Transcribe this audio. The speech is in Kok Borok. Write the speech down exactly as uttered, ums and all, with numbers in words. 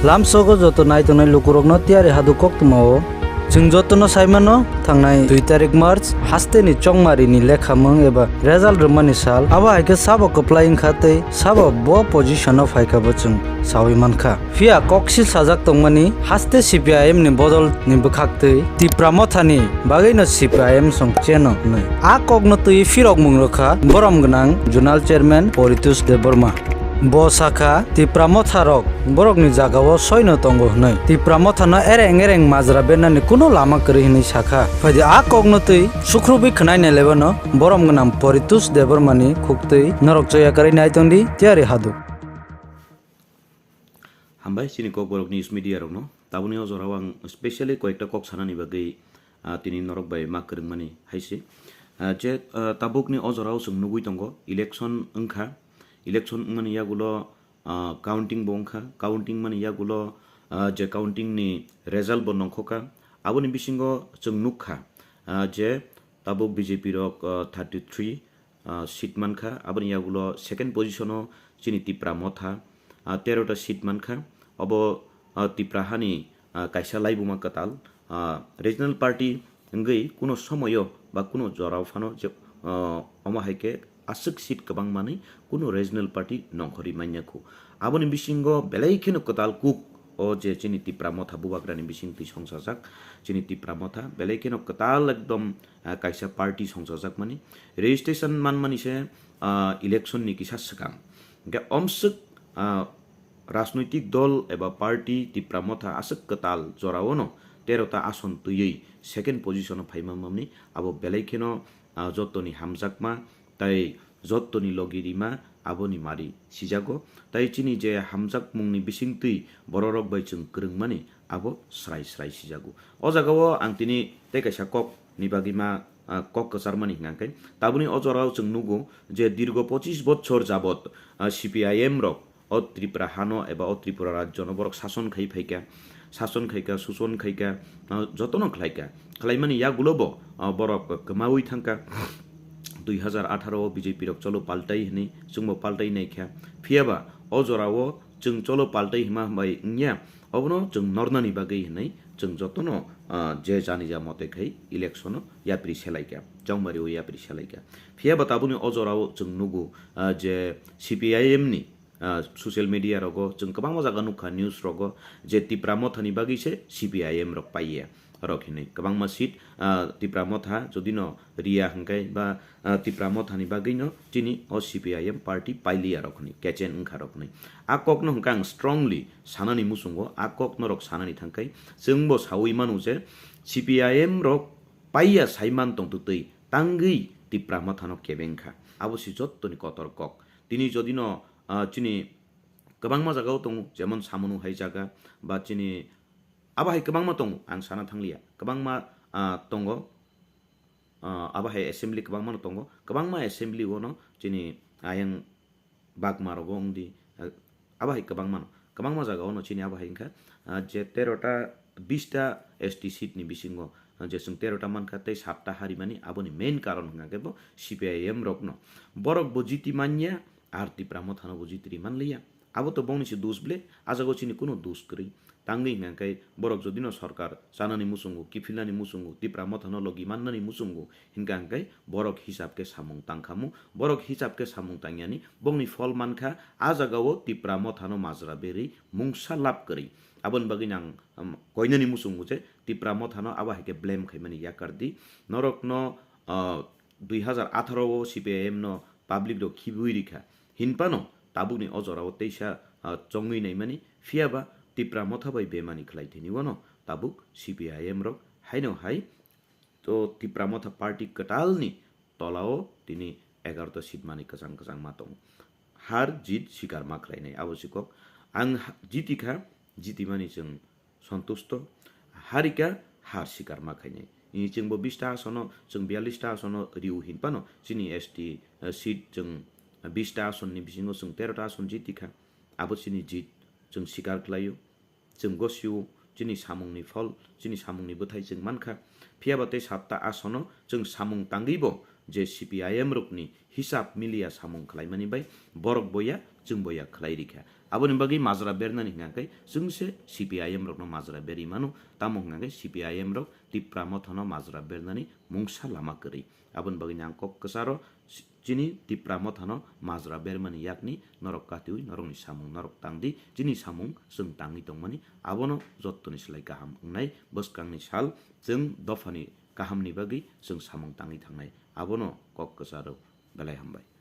Lamsogo joto naitongnai lukurokno tiyari hadu koktwmao. Chwng jotono saimano, thangnai dui tarik March hasteni chongmarini lekhamung eba result rwmani sal. Abo hai khe sabo kwplai wngkha tei sabo bo position-o phaikha bo chwng saui mankha. Phiya koksil sajak tongmani haste C P I M ni bodol ni bwkhaktwi Tipra Mothani bagwino C P I M song cheno hwnwi. A kokno twi phirokmung rwkha borom gwnang Zonal Chairman Paritosh Debbarma. Bo sakha, Tipra Motha rok borokni jagao soino tongo hwnwi. Tipra Mothano ereng ereng majra bernani kuno lama kwrwi hwnwi sakha. Phaidi a kokno twi sukrubwi khwnai nai laibano borom gwnang Paritosh Debbarmani khuktwi norok choya kwrwi nai tongdi tiyari hadu. Hambai chini Kokborok News Media rokno. Tabukni o jorao ang specially koyekta kok sanani bagwi, ah, tini norok bai ma kwrwngmani hai se. Ah, je, ah, tabukni o jorao chwng nugwi tongo, election wngkha, election wngmani yagulo, ah, counting bo wngkha, counting mani yagulo, ah, je counting ni result bo nongkhokha, aboni bisingo chwng nukha, ah, je tabuk B J P rok, ah, thirty three, ah, seat mankha, aboni yagulo second position o chini Tipra Motha, ah, tero ta seat mankha. Obo, ah, Tipra hani, ah, kaisa laibuma kwtal, ah, regional party wngwi kuno somoyo ba kuno jorao phano je, ah, omo hai khe aswk seat kwbang manwi kuno regional party nongkhorwi manya khu. Aboni bisingo belai kheno kwtal kuk o je chini Tipra Motha bubagrani bising twi songchajak, chini Tipra Motha belai kheno kwtal ekdom, ah, kaisa party songchajakmani, registration manmani se, ah, election ni kisa swkang. Hingke omswk, ah, rajnoitik dol eba party Tipra Motha aswk kwtal joraono tero ta ason twiwi second position o phaima mamni abo belai kheno, ah, jottoni hamjakma tei jottoni logi rima aboni mari sijago. Tei chini je hamjakmungni bisingtwi bororok bai chwng kwrwngmani abo srai srai sijago. O jagao ang tini tei kaisa kok ni bagwi ma, ah, kok kwcharmani hwnka khe, tabukni o jorao chwng nugo je dirgo pochis bochor jabot, ah, C P I M rok o Tripura hano eba o Tripura rajyono borok sason khai phaikha, sason khaikha, suson khaikha, ah, jotono khlaikha. Khlaimani yagulo bo, ah, borok kwmaui thangkha. Dui hazar atharo o B J P rok cholo paltai hwnwi chwngbo paltai naikha. Phiyaba o jorao chwng cholo paltai hima bai wngya, obono chwng nornani bagwi hwnwi chwng jotono, ah, je jani ja mote khai election o yapri selaikha, chongmari o yapri selaikha. Phiyaba tabukni o jorao chwng nugo, ah, je C P I M ni, ah, social media rogo chwng kwbangma jaga nukha, news rogo, je Tipra Mothani bagwi se C P I M rok paiya rok hinwi kwbangma seat, ah, Tipra Motha jodi no riya hwnkhe ba, ah, Tipra Mothani bagwi no chini o C P I M party pailiya rok hinwi kechen wngkha rok hinwi. A kokno hwnkhe ang strongly sanani muchungo, a kok norok sanani thangkhai chwngbo saui manu je C P I M rok paiya saiman tongtwtwi tangwi Tipra Mothano kebengkha. Abo si jottoni kotor kok. Tini jodi no, ah, chini kwbangma jagao tongo, jemon Samunu hai jaga, ba chini abo hai kwbangma tongo, ang sana thangliya. Kwbangma, ah, tongo, ah, abo hai assembly kwbangma no tongo. Kwbangma assembly o no chini ayang bagma rogo wngdi, ah, abo hai kwbangma no. Kwbangma jagao no chini abo hai wngkha, ah, je tero ta, bis ta S T seat ni bisingo, ah, je chwng tero ta mankha tei satta harimani, aboni main karon hwnkha khe bo C P I M rok no. Borok bo jiti manya, ar Tipra Mothano bo jiti ri manliya. Abo to bongni se dus ble, a jaga o chini kuno dus kwrwi. Tangwi hwnkha khe borok jodi no sorkar chanani muchungo, kiphilnani muchungo, Tipra Mothano logi mannani muchungo, hwnkha khe borok hisab khe samung tangkhamu, borok hisab khe samung tangyani, bongni phol mankha, a jaga o Tipra Mothano majra berwi mungsa lab kwrwi. Aboni bagwi nang, um, koinani muchungo je Tipra Mothano abo hai khe blame khaimani yakar di. Norokno, uh, dui hazar atharo o C P I M no public rok khibui rikha. Hinphano tabukni o jorao teisa, ah, chongwi naimani, phiyaba Tipra Motha bai bemani khlai thini wano tabuk C P I M rok haino hai to Tipra Motha party kwtalni tolao tini egarota seat mani kwchang kwchang ma tongo. Har jit sikar ma khlainai abo sikok. Ang ha-, jiti kha, jiti mani chwng sontusto, harika har sikar ma khainai. Ni chwngbo bis ta asono, chwng biyallis ta asono riu hinphano, chini S T, eh, seat chwng bis ta asonni bisingo chwng tero ta ason jiti kha. Abo chini jit, chwng sikar khlaio, chwng gosio, chini samungni phol, chini samungni bwthai chwng mankha. Phiyaba tei satta asono chwng samung tangwibo je C P I M rokni hisab miliya samung khlaimani bai borok boya chwng bo ya khlai rikha. Aboni bagwi majra bernani hwnkha khe chwng se C P I M rokno majra berwi mano, tamo hwnkha khe C P I M rok Tipra Mothano majra bernani mungsa lama kwrwi. Aboni bagwi ang kok kwcharo si-, chini Tipra Mothano majra bermani yakni norok katiwi norokni samung norok tangdi, chini samung chwng tangwi tongmani, abono jottoni slai kaham wngnai. Bwskangni sal chwng dophani kahamni bagwi chwng samung tangwi thangnai, abono kok kwcharo. Belai hambai.